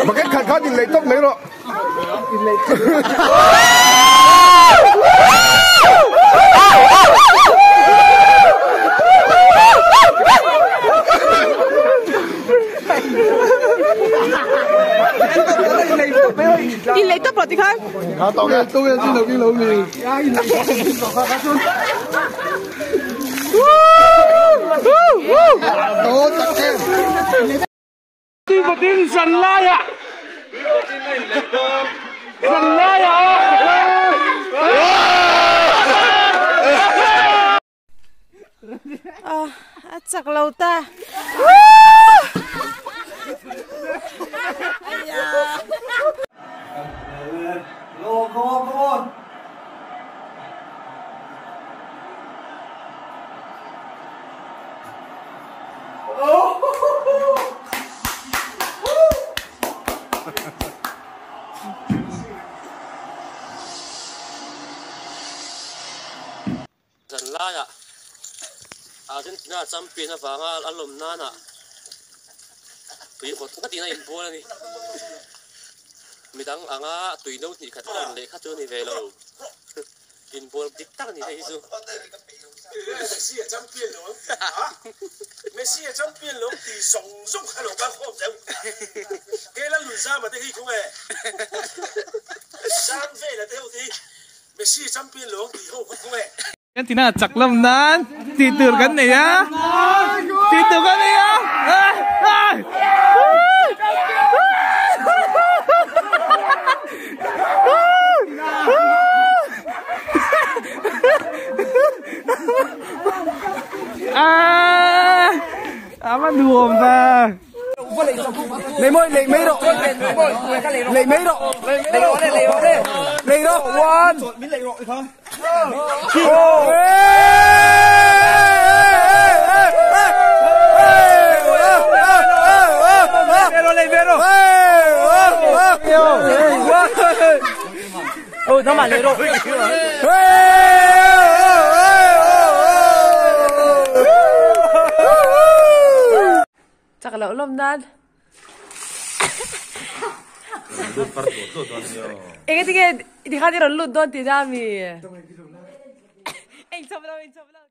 Bucket khat khan inleih tawp mai rawh. Inleih tawp rawh tikhan. A chak lo ta. Zan laiah Argentina champion avanga a lawm nana tui vawt ngatin a inbual a ni. Midang anga tui no hnih khat a leh kha chu a ni ve lo. Inbual dik tak a ni hei hi chu. Messi a champion lo ang tih a, Messi a champion lo ang tih zawng zawng kha lo kal khawm zeuh. Kela Lunzama te hi khawnge Sam vela te ho te hi Messi champion lo ang tih ho kha khawnge. Kan tina chak lam nan tih tur kan nei a, tih tur kan nei a. A va nuam ta. Lei mawi lei mai rawh lei mai rawh lei rawh one Chak loh lawm nan. Enge tinge tikhan i rawn lut dawn tih na mi? Engchawp lo engchawp lo.